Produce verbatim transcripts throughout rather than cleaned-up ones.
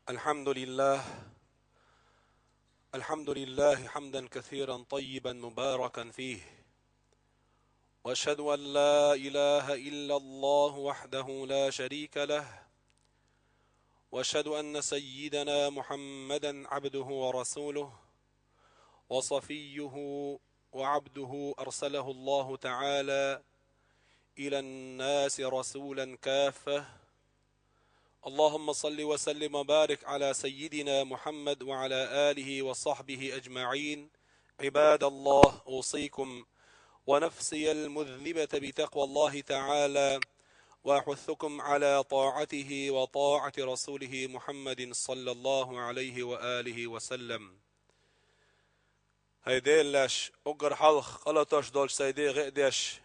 الحمد لله. الحمد لله حمدا كثيرا طيبا مباركا فيه. وأشهد أن لا إله إلا الله وحده لا شريك له. وأشهد أن سيدنا محمدا عبده ورسوله وصفيه وعبده أرسله الله تعالى إلى الناس رسولا كافة. اللهم صل وسلم وبارك على سيدنا محمد وعلى آله وصحبه أجمعين. عباد الله، أوصيكم ونفسي المذنبة بتقوى الله تعالى، وأحثكم على طاعته وطاعة رسوله محمد صلى الله عليه وآله وسلم. ХӀай Дела лаьш, уггар хьалха къа латош долчу сайн дегӀе а деш,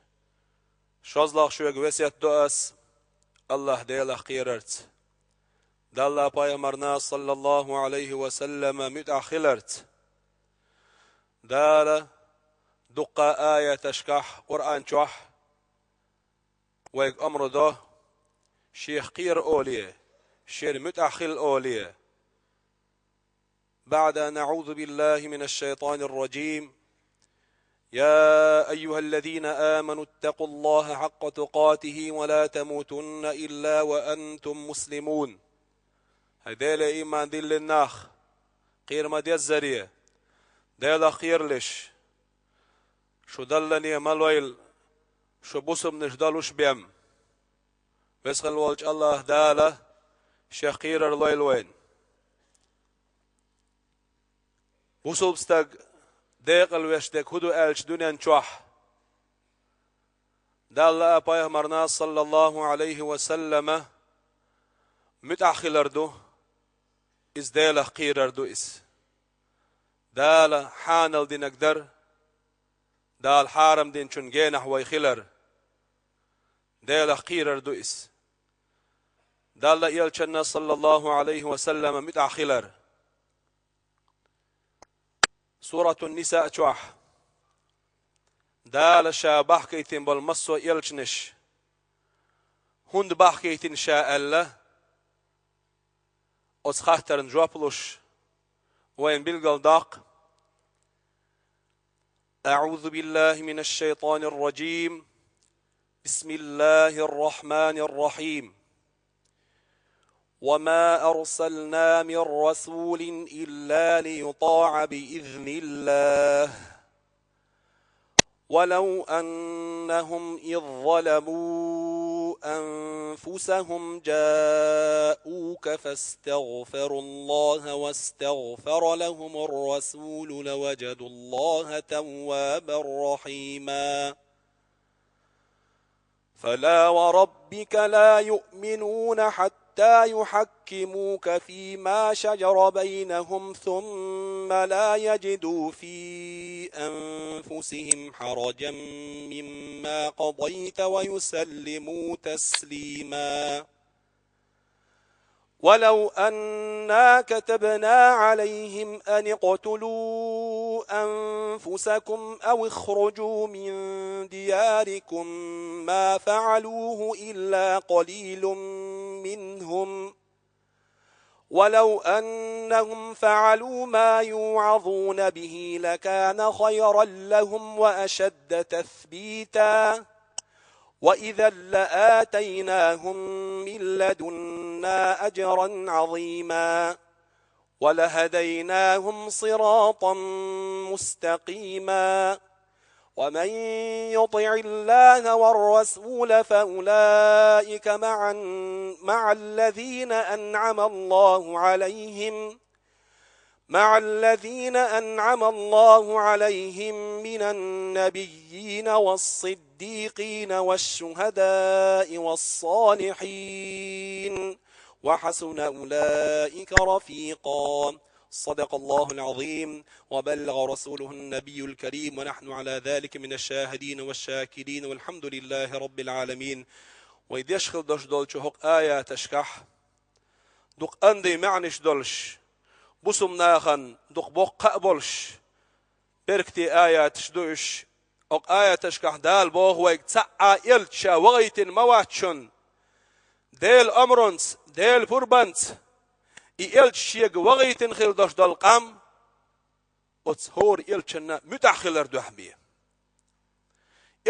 шозлагӀа шуьга весет до ас, АллахӀ Делах кхерарца, Далла пайхамарна, саллаллаху Ӏалайхи ва саллама, муьтӀахь хиларца. Дала дуккха аяташкахь, Къуръан чохь, вайга омра до, Шех кхера олий, Шен муьтӀахь хила олий. بعد أن أعوذ بالله من الشيطان الرجيم. يا أيها الذين آمنوا اتقوا الله حق تقاته ولا تموتن إلا وأنتم مسلمون. ХӀай Деле ийман диллина нах, кхера ма деззара, Делах кхералаш. Шу даллане ма лойла, шу бусулбанаш долуш бен. Веза хилла волчу АллахӀ Дала Шех кхерар лойла вайна. Бусулба стаг декъала веш дерг хӀун ду аьлча дуьнен чохь, Далла а пайхамарна, саллаллаху Ӏалайхи ва саллама, муьтӀахь хилар ду, иза Делах кхерар ду иза. Дала хьанал динарг дар, Дала хьарам динчун генахь вай хилар, Делах кхерар ду иза. Далла элчанна, саллаллаху Ӏалайхи ва саллама, муьтӀахь хилар. Суратун-Ниса чохь Дала Ша бахкийтина болу массо а элчанаш хӀунда бахкийтина Ша аьлла, оцу хаттарна жоп луш, вайна билгалдоккху. أعوذ بالله من الشيطان الرجيم. بسم الله الرحمن الرحيم. وما أرسلنا من رسول إلا ليطاع بإذن الله. ولو أنهم إذ ظلموا أنفسهم جاءوك فاستغفروا الله واستغفر لهم الرسول لوجدوا الله توابا رحيما. فلا وربك لا يؤمنون حتى يحكموك فيما شجر بينهم ثم لا يجدوا في أنفسهم حرجا مما قضيت ويسلموا تسليما. ولو أنا كتبنا عليهم أن اقتلوا أنفسكم أو اخرجوا من دياركم ما فعلوه إلا قليل منهم، ولو أنهم فعلوا ما يوعظون به لكان خيرا لهم وأشد تثبيتا، وإذا لآتيناهم من لدنا أجرا عظيما، ولهديناهم صراطا مستقيما. ومن يطع الله والرسول فأولئك مع، مع الذين أنعم الله عليهم، مع الذين أنعم الله عليهم من النبيين والصديقين والشهداء والصالحين، وحسن أولئك رفيقا. صدق الله العظيم وبلغ رسوله النبي الكريم ونحن على ذلك من الشاهدين والشاكرين والحمد لله رب العالمين. Вай деш хила долуш долчу хӀокху аяташкахь дукха андий маьӀнаш долуш, бусулба нахана дукха боккха а болуш, беркате аяташ ду уьш. ХӀокху аяташкахь Дала боху вайга цхьа а элча ша вахийтина ма вац шуна, Делан омранца, Делан пурбанца, и элча шега вахийтина хила долуш долу къам оцу хӀора элчанна муьтӀахь хилар дуьхьа бе.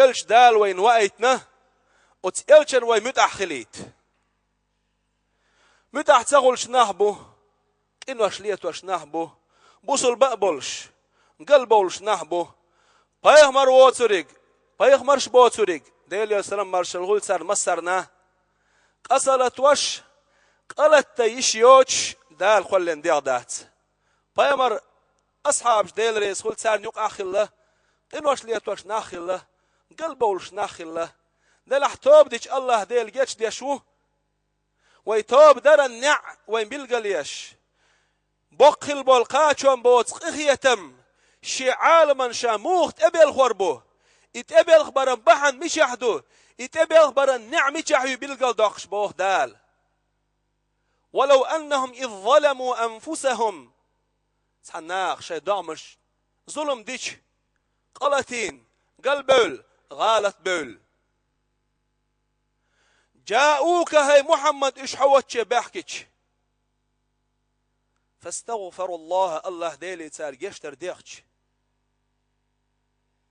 Элча Дала вайна ваийтина, оцу элчанна вай муьтӀахь хилийта. МуьтӀахь ца хуьлуш нах бу, къинош летош нах бу, бусулба а болуш, галбовлуш нах бу. Пайхамар воцуриг, пайхамарш боцуриг, Делера салам маршалла хуьлда царна массарна, къа ца латош, къа латта йиш йоцуш Дала кхоьллина дегӀ дац. Пайхамар асхьабаш, Дела реза хуьлда царна, юкъахь хилла, къинош летош нах хилла, галбовлуш нах хилла. Делахь тоба дича АллахӀ Дела гечдеш ву. Вай тоба даран неӀ вайн билгалъеш. Боккха хила болу кхачам боцу къинхетам шен Ӏаламан ша муха тӀебелхор бу? И тӀебелхбаран бахьана мичахь ду? И тӀебелхбаран неӀ мичахь ю билгалдоккхуш боху Дала. «Валав аннахум из заламу анфусахум». Цхьа наха шайн догӀмаш зулам дича, къа латийна, галбевлла, гӀалат бевлла. «Джаука», хӀай Мухьаммад, уьш хьо волче баьхкича. «Фастагъфаруллаха», АллахӀ Деле цара гечдар дехча.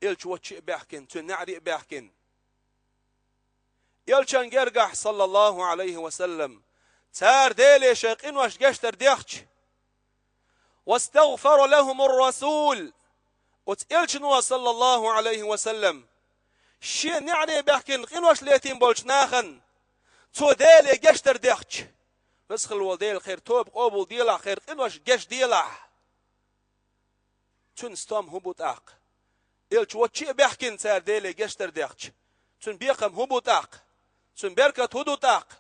Элча волче а баьхкина, цуьнан неӀаре а баьхкина. Элчан гергахь, саллаллаху Ӏалайхи ва саллам, цара Деле шайн къинош гечдар дехча. «Вастагъфара лахумур расул». Оцу элчано, саллаллаху Ӏалайхи ва саллам, шен неӀаре баьхкина къинош летийна болчу нахана цо Деле гечдар дехча. Веза хила волу Дела, кхеран тоба къобалделахь, кхеран къинош гечделахь. Цуьнан стом хӀун бу тӀаккха? Элча волче а баьхкина цара Деле гечдар дехча, цуьнан бекхам хӀун бу тӀаккха? Цуьнан беркат хӀун ду тӀаккха?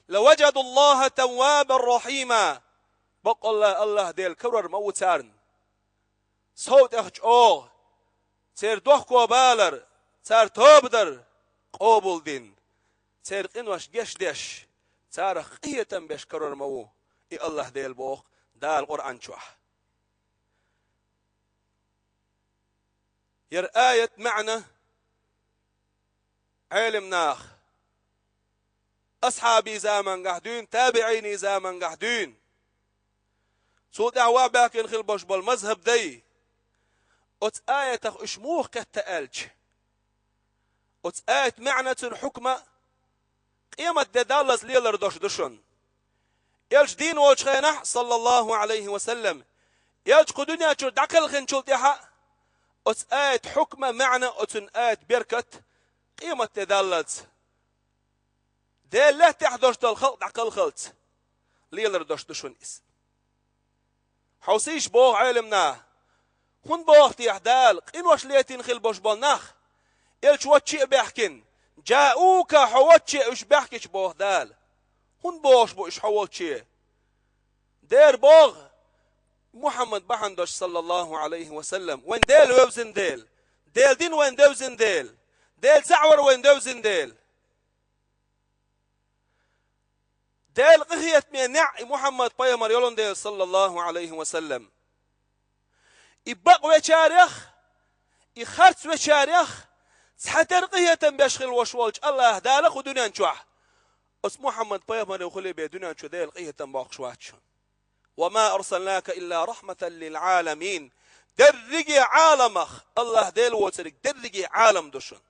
«Лаважадуллаха таввабар рахима». Баккъалла, АллахӀ Дела карор ма ву царна сов тӀех чӀогӀа, церан дохко балар, цара тоба дар къобалдина, церан къинош гечдеш, царах къинхетам беш карор ма ву и АллахӀ Дела, боху Дала Къуръан чохь. ХӀара аят маьӀна Ӏелам наха асхьабийн замангахь дуьйна, табиӀийн замангахь дуьйна, цул тӀаьхьа ваха баьхкина хила болуш болу мазхӀаб дай оцу аятах уьш муха кхетта аьлча, оцу аят маьӀна, цуьнан хьукма къемат де даллалц лелар долуш ду шуна. Элча дийна волчу хенахь, саллаллаху Ӏалайхи ва саллам, элча кху дуьнен чуьра дӀакхелхинчул тӀаьхьа, оцу аят хьукма, маьӀна, оцуьнан аят беркат къемат де даллалц, Делан лаьттахь долуш долу халкъ дӀакхалхалц лелар долуш ду шуна иза. Хьовсийша, боху Ӏелам наха, хӀунда боху техьа Дала къинош летийна хила болуш болу нах, элча волче а баьхкина, «Джаука», хьо волче уьш баьхкича, боху Дала? ХӀунда бохуш бу уьш хьо волче? Дера боху, Мухьаммад бахьана долуш, саллаллаху Ӏалайхи ва саллам, вайн Дела вевзина дела, Делан дин вайн девзина дела, Делан цхьаъ вар вайн девзина дела. Делан къинхетаме неӀ и Мухьаммад пайхамар йолун дела, саллаллаху Ӏалайхи ва саллам. И бакъвечарех, и харцвечарех цхьатерра къинхетам беш хила волуш волчу АллахӀ Дала кху дуьнен чохь оцу Мухьаммад пайхамаре хилий бен дуьнен чу Делан къинхетам боккхуш вац шуна. «Ва ма арсалнака илла рахматан лил Ӏаламин». Дерриге Ӏаламах АллахӀ Дела воцург дерриге Ӏалам ду шуна.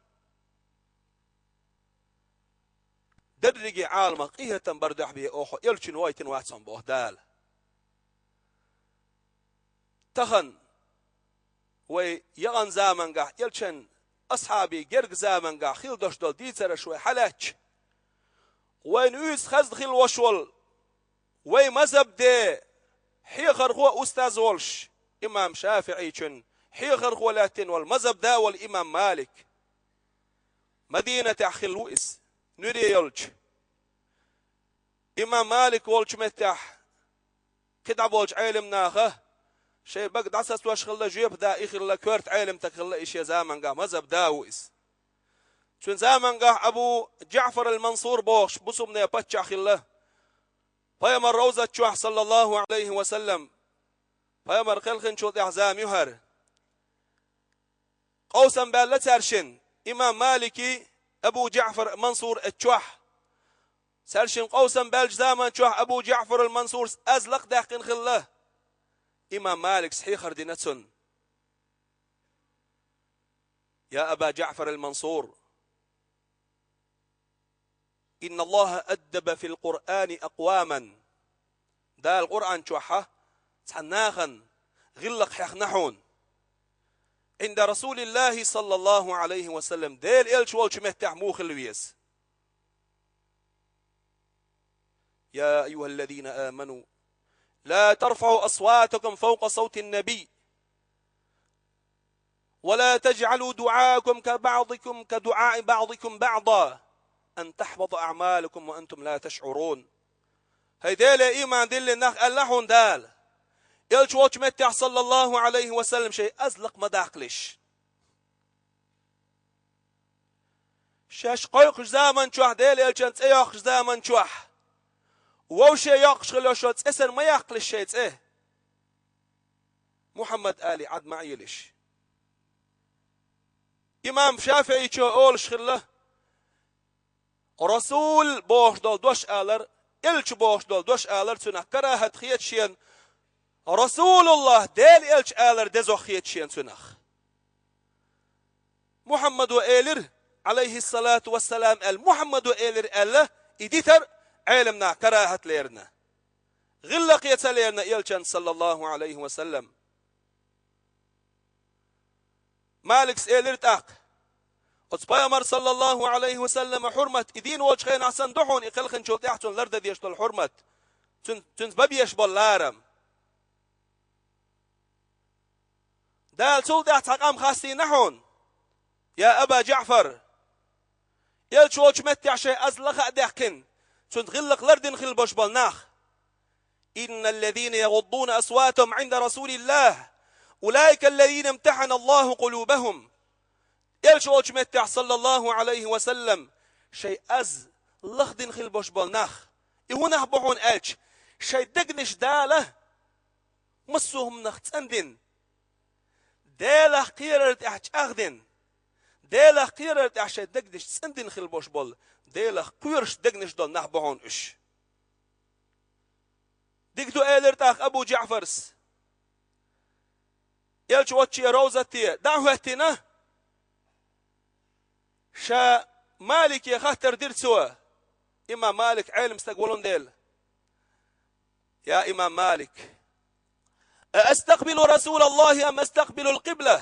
Дерриге Ӏаламах къинхетам бар дуьхьа бен оха элчина вайтина вац хьуна, боху Дала. Тахана вай яханчу замангахь, элчан асхьабийн герга замангахь хила долуш долу дийцарш вай хьалаьцча, вайна уьйцу хазна хила волуш волу вай мазхӀаб де хьехархо а, устаз а волуш, имам ШафиӀийчун хьехархо лаьттина волу мазхӀаб да а волу имам Малик. Мадинатехь хилла ву иза, нуьре йолчу. Имам Малик волчу меттехь кхидӀа болчу Ӏелам наха шайн бага дӀасацош хилла, жоьпа да и хилла, коьрта Ӏелам стаг хилла и шен замангахь, мазхӀаб да а ву иза. Цуьнан замангахь Абу Джаъфар ал-Мансур бохуш бусулбанийн паччахь хилла. Пайхамар ровзат чохь, саллаллаху Ӏалайхи ва саллам, пайхамар кхелхинчул тӀаьхьа зама ю хӀара. Къовсам баьлла цаьршинна, имам Малики, Абу Джаъфар Мансур а чохь. Цаьршин къовсам баьлча заман чохь Абу Джаъфар ал-Мансурс аз лакхдаьккхина хилла. Имам Маликс хьехар дина цунна: «Я Аба Джаъфар ал-Мансур, инна Аллаха аддаба фил Къуръани акъваман». Дала Къуръан чохьа цхьа нахана гӀиллакх хьехна хьуна. «Ӏинда Расулиллахи саллаллаху Ӏалайхи ва саллам», Делан элча волчу меттехь муха хила веза. «Я айюхаллазина аману, ла тарфаӀу асватакум фавкъа савтин набий, ва ла таджӀалу дуӀаакум ка баӀдикум, ка дуӀаи баӀдикум баӀда, ан тахбатӀа аӀмалукум ва антум ла ташӀурун». ХӀай Деле иман диллина нах, аьлла хьуна Дала, элча волчу меттехь, саллаллаху Ӏалайхи ва саллам, шайн аз лакха ма даккхалаш. Шаьш кхойкхучу заман чохь, Делан элчан цӀе йоккхучу заман чохь, вовше йоккхуш хила йолу цӀе санна ма яккхалаш шайн цӀе. Мухьаммад али Ӏад ма Ӏелаш. Имам ШафиӀичо олуш хилла: «Расул» бохуш долу дош алар, «элча» бохуш долу дош алар цунах карахӀат хеташ шена, «Расулуллах», Делан элча алар дезох хеташ шена цунах. «Мухьаммадо элира, Ӏалайхиссалату вассалам», аьлла, «Мухьаммадо элира», аьлла, и дитар Ӏеламнаха карахӀат лерина. ГӀиллакхе ца лерина элчан, саллаллаху Ӏалайхи ва саллам. Маликс элира тӀаккха: «Оцу пайхамар, саллаллаху Ӏалайхи ва саллама, хьурмат и дийна волчу хенахь санна ду хьуна, и кхелхинчул тӀаьхьа цунна лардан дезаш долу хьурмат, цун-, цуьнца бан безаш болу ларам». Дала цул тӀаьхьа цхьа къам хастийна хьуна, я Аба Джаъфар, элча волчу меттехь шайн аз лаха а даьккхина, цуьнца гӀиллакх лардина хила болуш болу нах. «Инналлазина ягӀуддуна асватахум Ӏинда Расулиллах, улаикаллазина имтахьана Аллаху къулубахум». Элча волчу меттехь, саллаллаху Ӏалайхи ва саллам, шайн аз лахдина хила болуш болу нах. И хӀун нах бу хьуна аьлча, шайн дегнаш Дала массо а хӀуманах цӀандина, Делах кхерар тӀехь чӀагӀдина, Делах кхерар тӀехь шайн дегнаш цӀандина хила болуш болу, Делах кхоьруш дегнаш долу нах бу хьуна уьш. Дика ду, элира тӀаккха Абу Джаъфарс. Элча волчу ровзате дӀа а хӀоьттина, ша Малике хаттар дира цо, имам Малик Ӏелам стаг волун дела: «Я имам Малик, а астакъбилу Расулаллахи ам астакъбилул къибла?»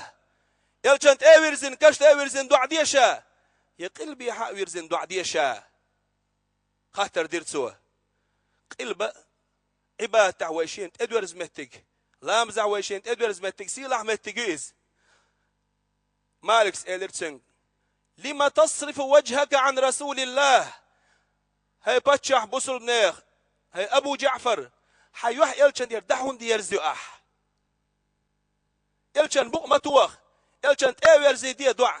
Элчан тӀе а вирзина, каш тӀе а вирзина доӀа де ша, я къилбехьа а вирзина доӀа де ша? Хаттар дира цо. Къилба Ӏибадатехь вай шена тӀедоьрзу меттиг, ламазехь вай шена тӀедоьрзу меттиг, сийлахь меттиг ю иза. Маликс элира цуьнга: «Лима тасрифу ваджхака Ӏан Расулиллах?» ХӀай паччахь бусулбанех, хӀай Абу Джаъфар, хьан юьхь элчанера дӀа хӀунда ерзайо ахь? Элчан букъ ма тоха, элчан тӀе а верзий де доӀа.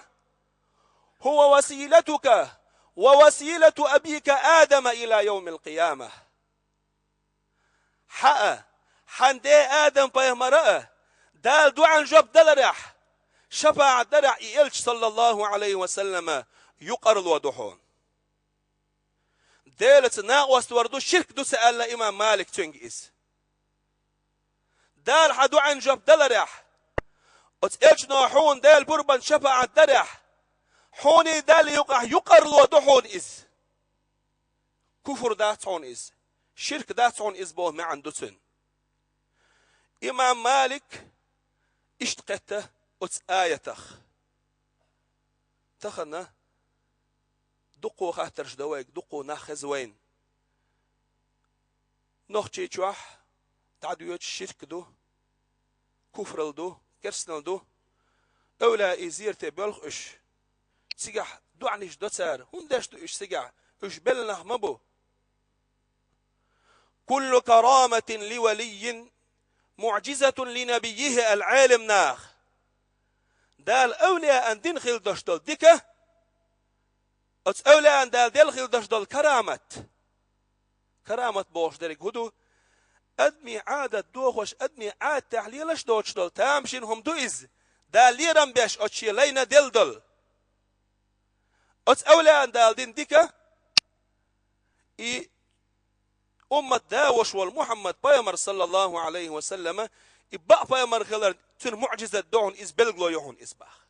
«ХӀува василатука ва василату абика Адама ила йовмил къияма». Хьан а, хьан ден Адам-пайхамара а Дала доӀан жоп даларехь, шапаӀат дарехь и элча, саллаллаху Ӏалайхи ва саллама, юкъарло ду хьуна. Делаца накъост вар ду, ширк ду, ца аьлла имам Малик цуьнга иза. Дала хьан доӀан жоп даларехь, оцу элчано хьуна Делан пурбанца шапаӀат дарехь, хьуний Далла юкъахь юкъарло ду хьуна иза. Куфр дац хьуна иза, ширк дац хьуна иза боху маьӀна ду цуьнан. Имам Малик иштта кхетта оцу аятах. Тахана дуккха хаттарш дан вайга, дуккха нах хеза вайна. Нохчийчохь дӀадоьдуш ширк ду, куфрал ду, керстанал ду. Эвлаяий зерате боьлху уьш. Цигахь доӀанаш до цара. ХӀунда деш ду уьш цигахь? Уьш белла нах ма бу. «Куллу караматин ли валиййин муӀжизатун ли набиййихи», аьлла Ӏелам наха. Дала эвлияан дина хила деш долу дика, оцу эвлияан Дала делла хила деш долу карамат. Карамат бохуш дерг хӀун ду? Адамийн Ӏадат дохош, адамийн Ӏадатехь лелаш доцуш долу тамашийна хӀума ду иза, Дала лерам беш оцу шен лайна делла долу. Оцу эвлияан Дала дина дика, И уммат да вош волу Мухьаммад пайхамар, саллаллаху Ӏалайхи ва саллама, и бакъ пайхамар хилар, цуьнан муӀжизат ду хьуна иза, белгало ю хьуна иза боху.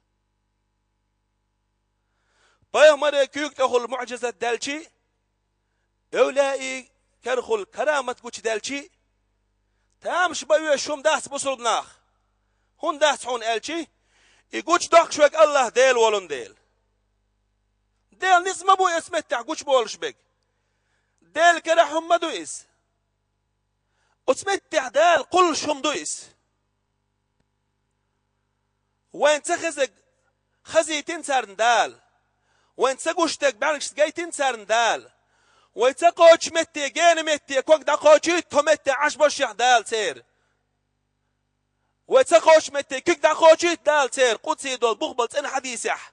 Пайхамаре куьйга тӀехула муӀжизат даьлчи, эвлаяи карахула карамат гучудаьлчи, тамаш бан оьшуш хӀума дац бусулба нах. ХӀунда дац хьуна аьлчи, и гучудоккхуш верг АллахӀ Дела волун дела. Делан ницкъ ма бу оцу меттехь гучуболуш берг. Делан карахь хӀума ма ду иза. Оцу меттехь Дала кхуллуш хӀума ду иза. Вайн ца хезарг хазийтина царна Дала. Вайн ца гуш дерг бӀаьргашца гайтина царна Дала. Вай ца кхочуш метте, гена метте, ког дӀакхочуьйту тхо метте Ӏаш башехь Дала церан. Вай ца кхочуш метте куьг дӀакхочуьйту Дала церан, къудсий долу бухбал цӀена хьадийсехь,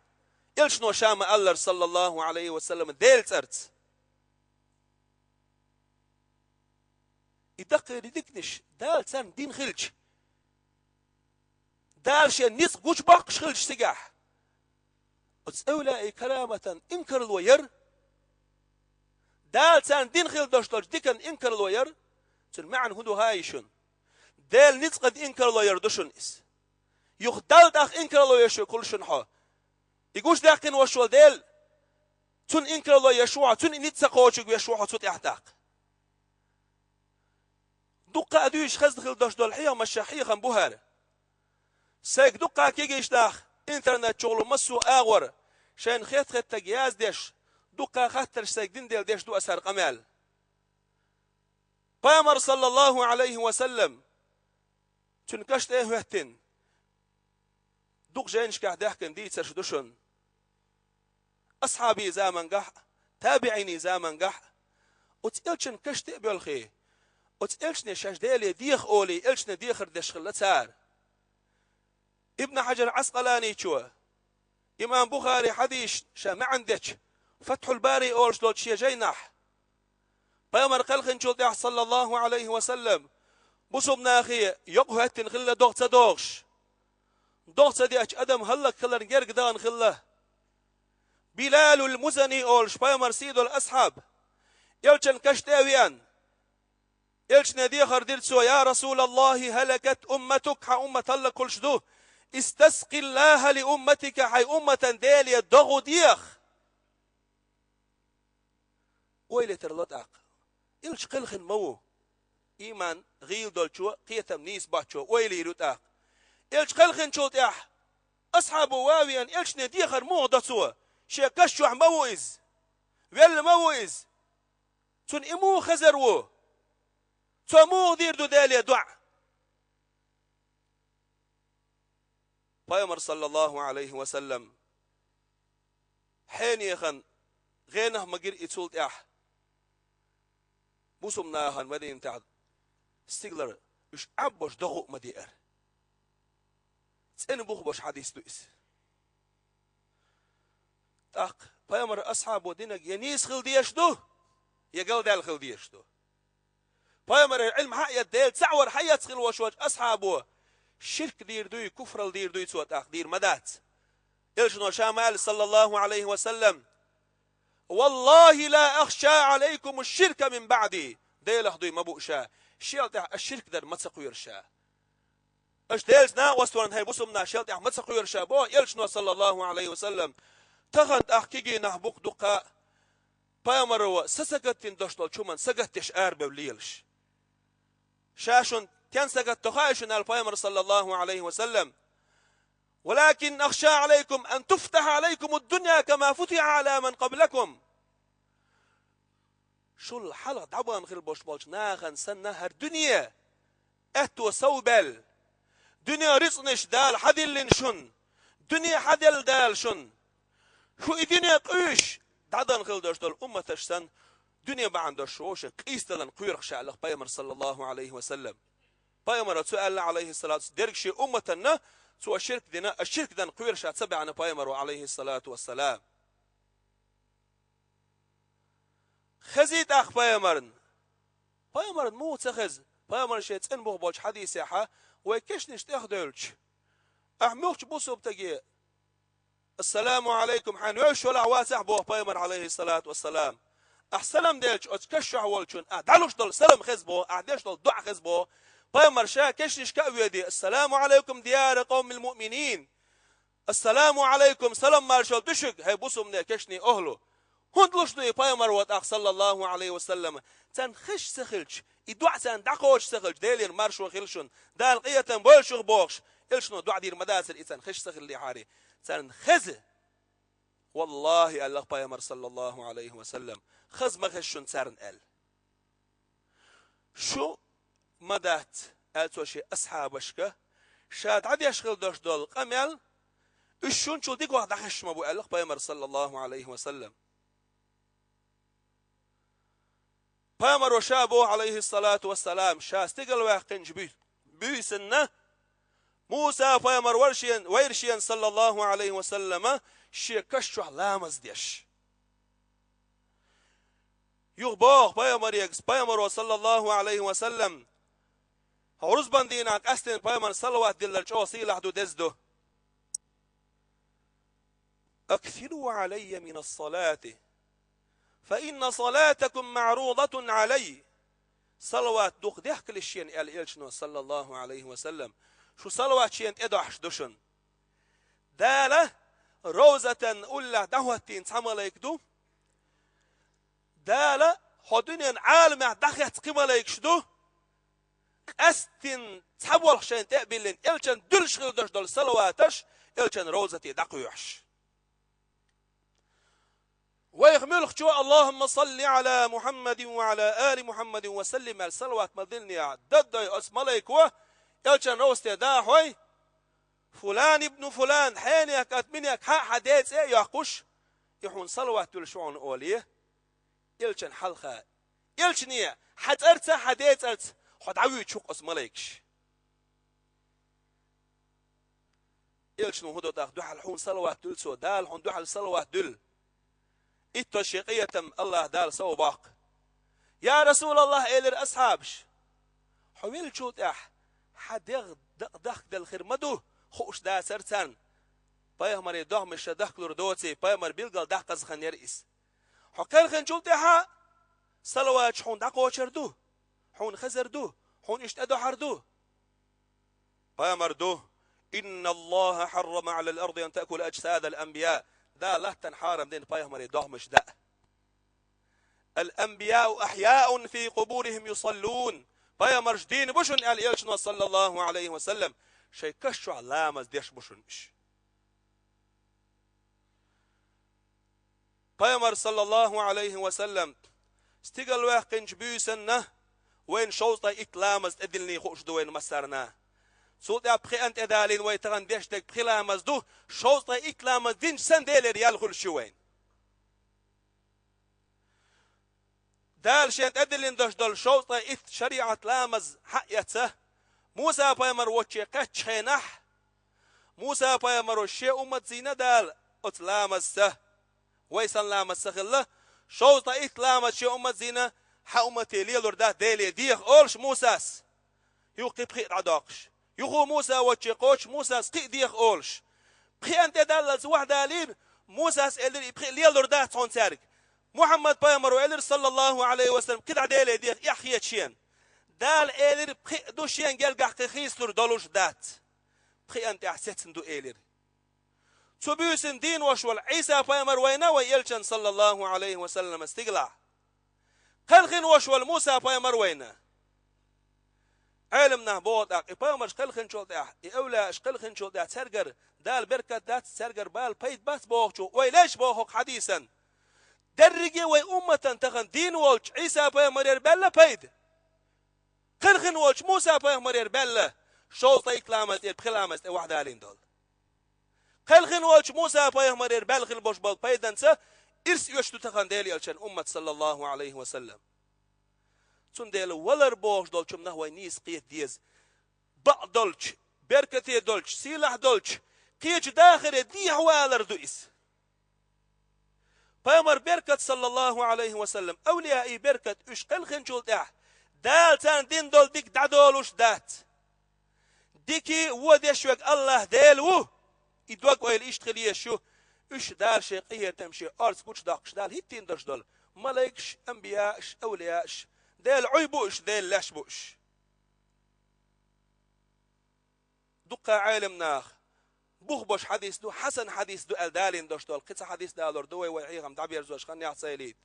элчано ша ма-аллара, саллаллаху Ӏалайхи ва саллама, Делан цӀарца. И даккхий диканаш Дала царна дина хилча, Дала шен ницкъ гучубоккхуш хилча цигахь, оцу эвлаяи караматан инкарло яр, Дала царна дина хила долуш долчу диканна инкарло яр, цуьнан маьӀна хӀун ду хаий шуна? Делан ницкъан инкарло яр ду шуна иза. Юха Далла тӀаккха инкарло еш верг хуьлу шуна хьо. И гучудаьккхина волуш волу Дела, цунна инкарло еш ву хьо, цунна и ницкъ ца кхочург веш ву хьо цу тӀехь тӀаккха. Дуккха а дуьйцуш хезна хила долуш долу хьехамашах хьехам бу хӀара. Сайга дуккха а кегийчу нах, интернет чухула массо а агӀор, шайна хетта-хеттарг яздеш, дуккха а хаттарш сайга дина дела деш ду аса хӀара къамел. Пайхамар, саллаллаху Ӏалайхи ва саллам, цуьнан каш тӀе а хӀоьттина, дукха жайнашкахь даьхкина дийцарш ду шуна. Асхьабийн замангахь а, табиӀинийн замангахь а оцу элчан каш тӀе а боьлхий, оцу элчане шаьш Деле деха олий, элчане дехар деш хилла цара. Ибн Хьаджар Ӏаскъаланичо, имам Бухари хьадисаш ша маьӀна дечу Фатхьул-Бари олуш долчу шен жайнахь, пайхамар кхелхинчул тӀаьхьа, саллаллаху Ӏалайхи ва саллам, бусулба нахе йокъа хӀоьттина хилла догӀа ца догӀуш. ДогӀа ца деача адам хӀаллакьхиларна герга дахана хилла. Билалул Музани олуш пайхамар сий долу асхьаб, элчан каш тӀе а веана, элчане дехар дира цо: «Я Расулаллахи, хӀалакат умматук, хьан уммат хӀаллакьхуьлуш ду. Истаскъиллаха ли умматика, хьайн умматан Деле догӀа деха». Ойла тарло тӀаккха. Элча кхелхина ма ву. Ийман гӀийла долчо, кхетам нийса боцчо ойла йийр ю тӀаккха. Элча кхелхинчул тӀаьхьа асхьабо ван а веана, элчане дехар муха до цо? Шен каш чохь ма ву иза. Велла ма ву иза. Цунна и муха хезар ву? Цо муха дийр ду Деле доӀа? Пайхамар, саллаллаху Ӏалайхи ва саллам, хьенехан гӀенах ма гира и цул тӀаьхьа. Бусулба нахана Мадинатехь стигалара уьш Ӏаббош догӀа а ма деара. ЦӀена бух бош хьадис ду иза. ТӀаккха пайхамар асхьабо динарг я нийса хила дезаш ду, я галдаьлла хила дезаш ду. Пайхамарера Ӏилма хьаэца, Делан цхьаъ вар хьаэца хила волуш волчу асхьабо ширк дийр дуй, куфрал дийр дуй цо тӀаккха, дийр ма дац. Элчано ша ма аьлла, саллаллаху Ӏалайхи ва саллам: «Валлахи ла ахша Ӏалайкум ширка мин баъди». Делах дуй ма бу ша, шел тӀаьхьа ас ширк дар ма ца кхоьру ша. Аша Делаца накъост варна, хӀай бусулба нах, шел тӀаьхьа ма ца кхоьру ша, боху элчано, саллаллаху Ӏалайхи ва саллам. Тахана тӀаккха кегий нах бу-кх дуккха а, пайхамаро сацагатдина долуш долчу хӀуманна сагатдеш арабевлла лелаш. Ша шуна стен сагатдо хаий шуна аьлла пайхамар, саллаллаху Ӏалайхи ва саллам. «Валакин ахша Ӏалайкум ан туфтаха Ӏалайкум ад-дунья кама футихат Ӏала ман къаблакум». Шул хьалха дӀабахана хила болуш болчу нахана санна, хӀара дуьне аьтто совбаьлла, дуьне рицкъанаш Дала хьадиллина шуна, дуьне хьаделла Дала шуна. Шу и дуьне къуьйсуш дӀадахана хила долуш долу умматаш санна, дуьне бахьана долуш шу вовшийн къийсадаларна кхоьру ша аьлла-кх пайхамар, саллаллаху Ӏалайхи ва саллам. Пайхамара цо аьлла, Ӏалайхиссалату вассалам, дерриг шен умматанна цо ширк дина, а ширк дан кхоьру ша ца баьхьна пайхамаро, Ӏалайхиссалату вассалам. Хезий тӀаккха пайхамарна? Пайхамарна муха ца хеза? Пайхамар шен цӀена бух болчу хьадисехьа вай кешнаш тӀехдевлча, ахь муьлххачу бусулба стаге: «Ассаламу Ӏалайкум, хьайна вевзаш валахь, вацахь», — боху пайхамар, Ӏалайхиссалату вассалам. Ахь салам делча, оцу каш чохь волчунна ахь дӀалуш долу салам хеза боху, ахь деш долу доӀа хеза боху. Пайхамар ша кешнашка а воьдий: «Ассаламу Ӏалайкум, дияра къовмил муъминин! Ассаламу Ӏалайкум, салам маршалла ду шуьга, хӀай бусалбанийн кешнийн охӀла!» ХӀунда луш ду и пайхамар ван тӀаккха, саллаллаху Ӏалайхи ва саллам? Царна хезаш ца хилча, и доӀа царна дӀакхочуш ца хилча, Делера маршо хила шуна, Дала къинхетам бойла шух бохуш, элчано доӀа дийр ма дацара и царна хезаш ца хиллехьара. Царна хеза. «Валлахи, — аьлла пайхамар, саллаллаху Ӏалайхи ва саллам, — хаза ма хеза шуна царна», — аьлла. «Шу ма дац, — аьлла цо шен асхьабашка, — ша дӀадеш хила долуш долу къамел, уьш шуна чул дикох дӀахезаш ма бу», — аьлла пайхамар, саллаллаху Ӏалайхи ва саллам. Пайхамаро ша боху, Ӏалайхиссалату вассалам, ша стигалваьккхинчу буь-, буьйсанна, Муса пайхамар вара шен, вайра шена, саллаллаху Ӏалайхи ва саллама, шен каш чохь ламаз деш. Юха боху пайхамаре, пайхамаро, саллаллаху Ӏалайхи ва саллам, хьо рузбан дийнахь къаьсттина пайхамарна салават диллар чӀогӀа сийлахь ду, деза ду. «Аксиру Ӏалаййа минас-салати, фа инна салатакум маӀрудатун Ӏалаййа». Салават дукха дехкалаш шена, аьлла элчано, саллаллаху Ӏалайхи ва саллам. Шу салават шена тӀедохьуш ду шуна. Дала ровзатан уллехь дӀахӀоттийна цхьа малайк ду. Дала хьо дуьненан Ӏаламехь дӀахецна кхин малайкаш ду. Къаьсттина цхьа болх шайна тӀе а биллина, элчан дуьллуш хила долуш долу салаваташ элчан ровзате дӀакхоьхьуш. Вайх муьлххачо: «Аллахумма салли Ӏала Мухьаммадин ва Ӏала али Мухьаммадин ва саллим», — аьлла салават ма-диллинехь, даддой оцу малайко, элчан ровзате дахьой: «Фулан ибну фулан, хьенех кӀант минех хьан а хьан ден цӀе а йоккхуш, и хьуна салават дуьллуш ву хьуна», — олий. Элчан хьалха, элчане, хьан цӀарца, хьан ден цӀарца хьо дӀавуьйцуш ву-кх оцу малайкаш. Элчано хӀун до тӀаккха, дуьхьал хьуна салават дуьллу цо, Дала хьуна дуьхьал салават дуьллу. Иттаза шен къинхетам Аллаха Дала сов боккху. «Я Расулаллах, — элира асхьабаш, — хьо веллачул тӀаьхьа хьан дегӀ дакъа дахкаделла хир ма ду, хууш дацара царна. Пайхамаран догӀмаш ша дахкалур доций, пайхамар билггал даккхаза хан яра иза. Хьо кхелхинчул тӀаьхьа салаваташ хьуна дӀакхочур ду, хьуна хезар ду, хьуна иштта тӀедохьур ду». Пайхамар ду: «Инна Аллаха хьаррама Ӏалал арди ан таъкула аджсадал анбияъ». Дала латтана хьарам дина пайхамаран догӀмаш даа. «Ал анбияу ахьяун фи къубурихим юсаллун». Пайхамарш дийна бу шуна, аьлла элчано, саллаллаху Ӏалайхи ва саллам, шайн каш чохь ламаз деш бу шуна уьш. Пайхамар, саллаллаху Ӏалайхи ва саллам, стигалваьккхинчу буьйсанна вайна шовзткъе итт ламаз тӀедиллиний хууш ду вайна массарна. Цул тӀаьхьа пхиъанна тӀедалийна вай тахана деш дерг пхи ламаз ду, шовзткъе итт ламаз динчу санна Делера ял хуьлуш ю вайна. Дала шен тӀедиллина долуш долу шовзткъе итт шариӀат ламаз хьа а эцна, Муса пайхамар воцче кхаьччу хенахь, Муса пайхамаро шен уммат зийна Дала оцу ламазца, вай санна ламаз ца хилла, шовзткъе итт ламаз шен уммат зийна, хьан уммате лелур дац Деле деха олуш Мусас. Юха кхин пхиъ дӀадоккхуш. Юха Муса воцче кхочуш Мусас кхин а деха олуш. Пхиъанна тӀедаллалц ваьхьа далийна, Мусас элира, и пхиъ лелур дац хьуна цаьрга. Мухьаммад пайхамаро элира, саллаллаху Ӏалайхи ва саллам, кхидӀа Деле деха, эхь хета шена. Дала элира, пхиъ ду шен гергахь кхин хийцалур долуш дац. Пхиъанна тӀехь сецна ду элира. Цу буьйсанна дийна волуш волу Ӏийса пайхамар вайна вай элчан, саллаллаху Ӏалайхи ва саллам, стигалахь. Кхелхина волуш волу Муса пайхамар вайна. Ӏеламнах боху тӀаккха, и пайхамарш кхелхинчул тӀаьхьа, и эвлаяаш кхелхинчул тӀаьхьа цаьргара Дала беркат дац, цаьргара бала пайда бац бохучу, вай леш боху хӀокху хьадисан. Дерриге вай умматан тахана дийна волчу Ӏийса пайхамарера баьлла пайда. Кхелхина волчу Муса пайхамарера баьлла, шовзткъе итт ламаз тӀера пхи ламаз тӀе ваьхьа далийна долу. Кхелхина волчу Муса пайхамарера баьлла хила болуш болу пайданца ирс оьшуш ду тахана Делан элчан уммат, саллаллаху Ӏалайхи ва саллам. Цундела валар бохуш долчу нах вай нийса кхета деза. Бакъ долчу, беркате долчу, сийлахь долчу, кхечу дахаре дехьавалар ду иза. Пайхамар беркат, саллаллаху Ӏалайхи ва саллам, авлияий беркат уьш кхелхинчул тӀаьхьа, Дала царна дина долу дика дӀадолуш дац. Дикий а, вон деш верг Аллах Дела ву. И дог-ойла иштта хила езаш ю. Уьш Дала шен къинхетам, шен орца гучудоккхуш Дала хӀиттийна долуш долу Малайкаш, анбияаш, авлияаш, Делан Ӏуй бу уьш, Делан лаьш бу уьш. Дуккха Ӏелам наха бух бош хьадис ду, хьасан хьадис ду аьлла далийна дош долу кхин цхьа хьадис далор ду вай, вай хьехам дӀаберзош хан яхьа ца йилийта.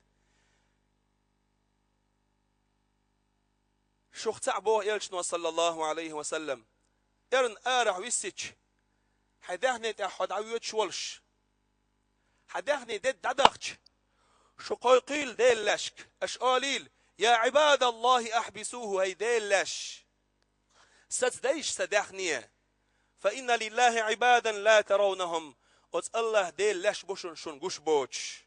Шух цхьаъ боху элчано, саллаллаху Ӏалайхи ва саллам, эрна арахь виссича, хьайн даьхни тӀехь хьо дӀавоьдуш волуш, хьан даьхни дедда дӀадахча, шу кхойкхийла Делан лаьшка, аша олийла: «Я Ӏибадаллахи, ахьбисуху, хӀай Делан лаьш! Сацадайша сан даьхни! Фа инна лиллахи Ӏибадан ла таравнахум». Оцу АллахӀ Делан лаьш бу шуна, шуна гуш боцуш.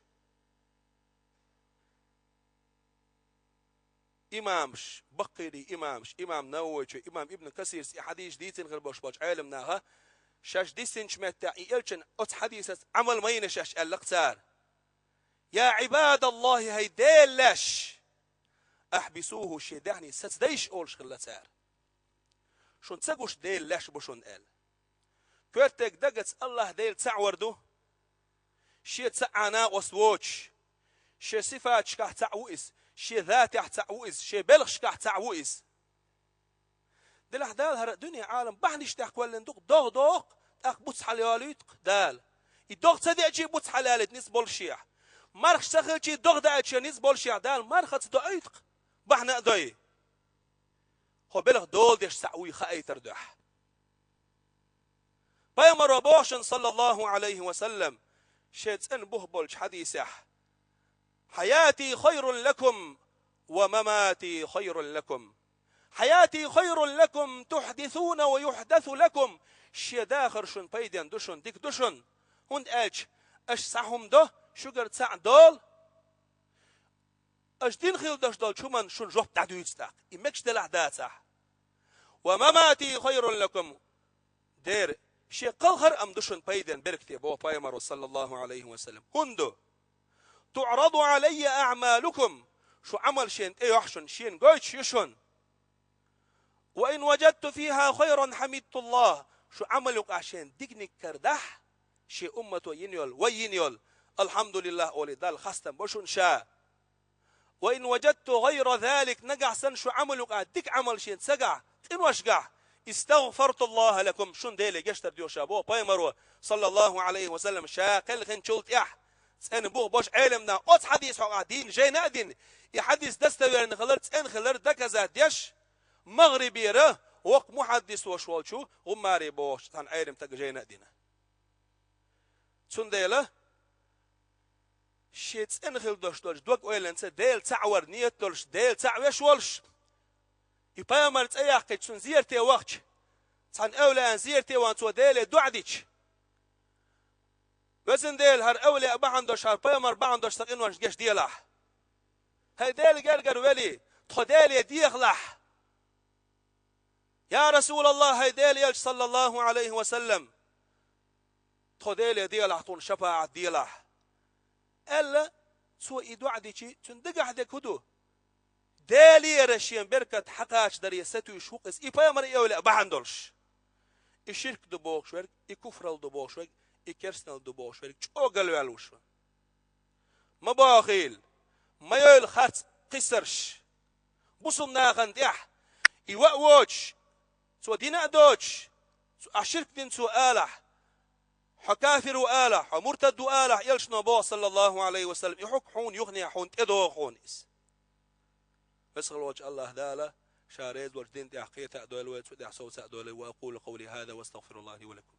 Имамаш, баккхийрий имамаш, имам Нававичо, имам Ибн Касирс и хьадис дийцина хир болуш болчу Ӏелам наха, шаьш диссинчу меттехь и элчан оцу хьадисаца Ӏамал ма йина шаьш аьлла-кх цара. «Я Ӏибадаллахи, хӀай Делан лаьш! Ахьбисуху, шен даьхни сацадайша», олуш хилла цара. Шуна ца гуш Делан лаьш бу шуна аьлла. Коьртаг дагаца АллахӀ Дела цхьаъ вар ду. Шен цхьа а накъост воцуш, шен сифаташкахь цхьаъ ву иза, шен затехь цхьаъ ву иза, шен белхашкахь цхьаъ ву иза. Делахь Дала хӀара дуьне Ӏалам бахьанаш тӀехь кхоьллина ду-кх, догӀа доху-кх, тӀаккха буц хьалайолуьйту-кх Дала. И догӀа ца деачий буц хьалаялийта ницкъ боллушехь, мархаш ца хилчий догӀа даийтича ницкъ боллушехь, Дала мархаца доуьйту-кх, бахьана а дой. Хьо белхан дола деш цхьаъ вуй хаийтар дуьхьа. Пайхамаро боху шуна, саллаллаху Ӏалайхи ва саллам, шен цӀена бух болчу хьадисехь: «Хьаяти хайрун лакум ва мамати хайрун лакум. Хьаяти хайрун лакум, тухьдисуна ва юхьдасу лакум». Шен дахар шуна пайден ду шуна, дика ду шуна. ХӀунда аьлча аша цхьа хӀума до, шуьгара цхьаъ долу. Аша дина хила долуш долчу хӀуманна шуна жоп дӀадуьйцу тӀаккха, и мегаш делахь а дацахь. «Ва мамати хайрун лакум». Дера, шен кхалхар а ма ду шуна пайден беркате, боху пайхамаро, саллаллаху Ӏалайхи ва саллам. ХӀунда? «ТуӀраду Ӏалайя аӀмалукум». Шу Ӏамал шена тӀе йохьу шуна, шена гойтуш ю шуна. «Ва ин важадту фиха хайран хьамидтуллах». Шу Ӏамал юкъахь шена диканиг карадахь, шен уммато йина йолу, вай йина йолу, «АлхьамдулиллахӀ» олий, Далла хастам бо шуна ша. «Ва ин важадту гӀайра залик», нагахь санна шу Ӏамал юкъахь дика Ӏамал шена ца гахь, къинош гахь, «истагӀфартуллахӀа лакум», шуна Деле гечдар доьху ша, боху пайхамаро, саллаллаху Ӏалайхи ва саллам, ша кхелхинчул тӀаьхьа. ЦӀена бух бош Ӏелам нах оцу хьадис хьокъехь дийна жайна а дина, и хьадис достоверный хилар, цӀена хилар доказать деш, МагӀрибера воккха мухьаддис волуш волчу ГӀуммари бохучу цхьана Ӏелам стага жайна а дина. Цундела шен цӀена хила долуш долчу дог-ойланца Дела цхьаъ вар ниет долуш, Дела цхьаъ веш волуш, и пайхамар цӀе яьккхича, цунна зерате вахча, цхьана эвлаяан зерате ван цо Деле доӀа дича, «Везан Дела, хӀара эвлаяъ бахьана долуш, хӀара пайхамар бахьана долуш сан къиношна гечделахь. ХӀай Делан гергара вели, тхо Деле дехалахь. Я РасулаллахӀ, хӀай Делан элча, саллаллаху Ӏалайхи ва саллам, тхо Деле делахь, тхуна шапаӀат делахь», аьлла, цо и доӀа дичи, цуьнан дагахь дерг хӀун ду? Делера шен беркат хьакхачадаре сатуьйсуш ву-кх иза, и пайхамар, и эвлаяъ бахьана долуш. И ширк ду бохуш верг, и куфралла ду бохуш верг, и керстаналла ду бохуш верг чӀогӀа галваьлла ву шуна. Ма бохийла, ма йойла харц кхиссарш бусулба нахана тӀехь, и ваъ воцуш, цо дина а доцуш, цо, ахь ширк дина цо алахь, хьо кафир ву алахь, хьо муртад ву алахь, элчано боху, саллаллаху Ӏалайхи ва саллам, и хьукм хьуна юханехьа хьуна тӀедогӀу хьуна иза. Веза хила волчу АллахӀ Дала Ша реза волчу дина тӀехь кхета а дойла вай, цу тӀехь совца а дойла. Ва акъулу къавли хӀаза ва астагъфируллахӀа ли ва лакум.